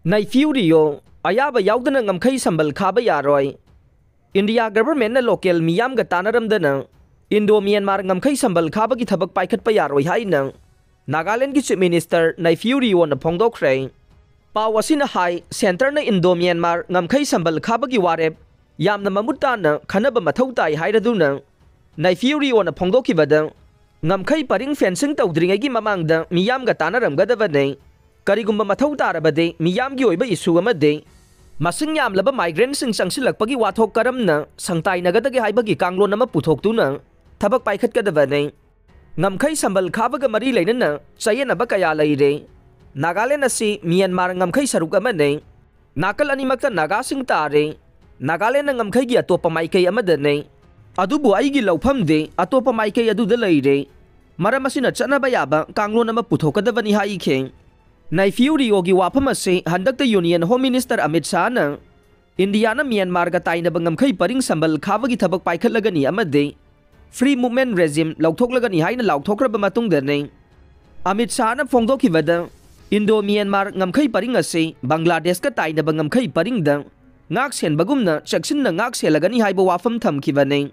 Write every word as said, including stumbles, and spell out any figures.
Neiphiu Rio, ꯑꯌꯥꯕ ꯌꯥꯎꯗꯅ ꯉꯝꯈꯩ ꯁꯝꯕꯜ ꯈꯥꯕ ꯌꯥꯔꯣꯏ꯫ ꯏꯟꯗꯤꯌꯥ ꯒꯚꯔꯟꯃꯦꯟꯠꯅ ꯂꯣꯀꯦꯜ ꯃꯤꯌꯥꯝꯒ ꯇꯥꯟꯅꯔꯝꯗꯅ ꯏꯟꯗꯣ ꯃ꯭ꯌꯥꯟꯃꯥꯔ ꯉꯝꯈꯩ ꯁꯝꯕꯜ ꯈꯥꯕꯒꯤ ꯊꯕꯛ ꯄꯥꯏꯈꯠꯄ ꯌꯥꯔꯣꯏ ꯍꯥꯏꯅ ꯅꯥꯒꯥꯂꯦꯟꯗꯒꯤ ꯆꯤꯐ ꯃꯤꯅꯤꯁꯇꯔ ꯅꯩꯐꯤꯌꯨ ꯔꯤꯑꯣꯅ ꯐꯣꯡꯗꯣꯛꯈ꯭ꯔꯦ꯫ ꯄꯥꯎ ꯑꯁꯤꯅ ꯍꯥꯏ, ꯁꯦꯟꯇꯔꯅ ꯏꯟꯗꯣ ꯃ꯭ꯌꯥꯟꯃꯥꯔ ꯉꯝꯈꯩ ꯁꯝꯕꯜ ꯈꯥꯕꯒꯤ ꯋꯥꯔꯦꯞ ꯌꯥꯝꯅ ꯃꯃꯨꯠ ꯇꯥꯅ ꯈꯟꯅꯕ ꯃꯊꯧ ꯇꯥꯏ ꯍꯥꯏꯔꯗꯨꯅ ꯅꯩꯐꯤꯌꯨ ꯔꯤꯑꯣꯅ ꯐꯣꯡꯗꯣꯛꯈꯤꯕꯗ, ꯉꯝꯈꯩ ꯄꯔꯤꯡ ꯐꯦꯟꯁꯤꯡ ꯇꯧꯗ꯭ꯔꯤꯉꯩꯒꯤ ꯃꯃꯥꯡꯗ ꯃꯤꯌꯥꯝꯒ ꯇꯥꯟꯅꯔꯝꯒꯗꯕꯅꯤ꯫ ꯀꯔꯤꯒꯨꯝꯕ ꯃꯊꯧ ꯇꯥꯔꯕꯗꯤ ꯃꯤꯌꯥꯝꯒꯤ ꯑꯣꯏꯕ ꯏꯁꯨ ꯑꯃꯗꯤ ꯃꯁꯤꯡ ꯌꯥꯝꯂꯕ ꯃꯥꯏꯒ꯭ꯔꯦꯟꯁꯤꯡ ꯆꯪꯁꯤꯜꯂꯛꯄꯒꯤ ꯋꯥꯊꯣꯛ ꯀꯔꯝꯅ ꯁꯪꯇꯥꯏꯅꯒꯗꯒꯦ ꯍꯥꯏꯕꯒꯤ ꯀꯥꯡꯂꯣꯟ ꯑꯃ ꯄꯨꯊꯣꯛꯇꯨꯅ ꯊꯕꯛ ꯄꯥꯏꯈꯠꯀꯗꯕꯅꯤ꯫ ꯉꯝꯈꯩ ꯁꯝꯕꯜ ꯈꯥꯕꯒ ꯃꯔꯤ ꯂꯩꯅꯅ ꯆꯌꯦꯠꯅꯕ ꯀꯌꯥ ꯂꯩꯔꯦ꯫ ꯅꯥꯒꯥꯂꯦꯟ ꯑꯁꯤ ꯃ꯭ꯌꯥꯟꯃꯥꯔ ꯉꯝꯈꯩ ꯁꯔꯨꯛ ꯑꯃꯅꯤ꯫ ꯅꯥꯀꯜ ꯑꯅꯤꯃꯛꯇ ꯅꯥꯒꯥꯁꯤꯡ ꯇꯥꯔꯦ꯫ ꯅꯥꯒꯥꯂꯦꯟꯅ ꯉꯝꯈꯩꯒꯤ ꯑꯇꯣꯞꯄ ꯃꯥꯏꯀꯩ ꯑꯃꯗꯅꯤ꯫ ꯑꯗꯨꯕꯨ ꯑꯩꯒꯤ ꯂꯧꯐꯝꯗꯤ ꯑꯇꯣꯞꯄ ꯃꯥꯏꯀꯩ ꯑꯗꯨꯗ ꯂꯩꯔꯦ꯫ ꯃꯔꯝ ꯑꯁꯤꯅ ꯆꯠꯅꯕ ꯌꯥꯕ ꯀꯥꯡꯂꯣꯟ ꯑꯃ ꯄꯨꯊꯣꯛꯀꯗꯕꯅꯤ ꯍꯥꯏꯈꯤ꯫ ꯅꯩꯐꯤꯌꯨ ꯔꯤꯑꯣꯒꯤ ꯋꯥꯐꯝ ꯑꯁꯤ ꯍꯟꯗꯛꯇ ꯌꯨꯅꯤꯌꯟ ꯍꯣꯝ ꯃꯤꯅꯤꯁꯇꯔ ꯑꯃꯤꯠ ꯁꯥꯍꯅ ꯏꯟꯗꯤꯌꯥꯅ ꯃ꯭ꯌꯥꯟꯃꯥꯔꯒ ꯇꯥꯏꯅꯕ ꯉꯝꯈꯩ ꯄꯔꯤꯡ ꯁꯝꯕꯜ ꯈꯥꯕꯒꯤ ꯊꯕꯛ ꯄꯥꯏꯈꯠꯂꯒꯅꯤ ꯑꯃꯗꯤ ꯐ꯭ꯔꯤ ꯃꯨꯚꯃꯦꯟꯠ ꯔꯦꯖꯤꯝ ꯂꯧꯊꯣꯛꯂꯒꯅꯤ ꯍꯥꯏꯅ ꯂꯥꯎꯊꯣꯛꯈ꯭ꯔꯕ ꯃꯇꯨꯡꯗꯅꯤ꯫ ꯑꯃꯤꯠ ꯁꯥꯍꯅ ꯐꯣꯡꯗꯣꯛꯈꯤꯕꯗ, ꯏꯟꯗꯣ ꯃ꯭ꯌꯥꯟꯃꯥꯔ ꯉꯝꯈꯩ ꯄꯔꯤꯡ ꯑꯁꯤ ꯕꯪꯒ꯭ꯂꯥꯗꯦꯁꯀ ꯇꯥꯏꯅꯕ ꯉꯝꯈꯩ ꯄꯔꯤꯡꯗ ꯉꯥꯛ ꯁꯦꯟꯕꯒꯨꯝꯅ ꯆꯦꯛꯁꯤꯟꯅ ꯉꯥꯛ ꯁꯦꯜꯂꯒꯅꯤ ꯍꯥꯏꯕ ꯋꯥꯐꯝ ꯊꯝꯈꯤꯕꯅꯤ꯫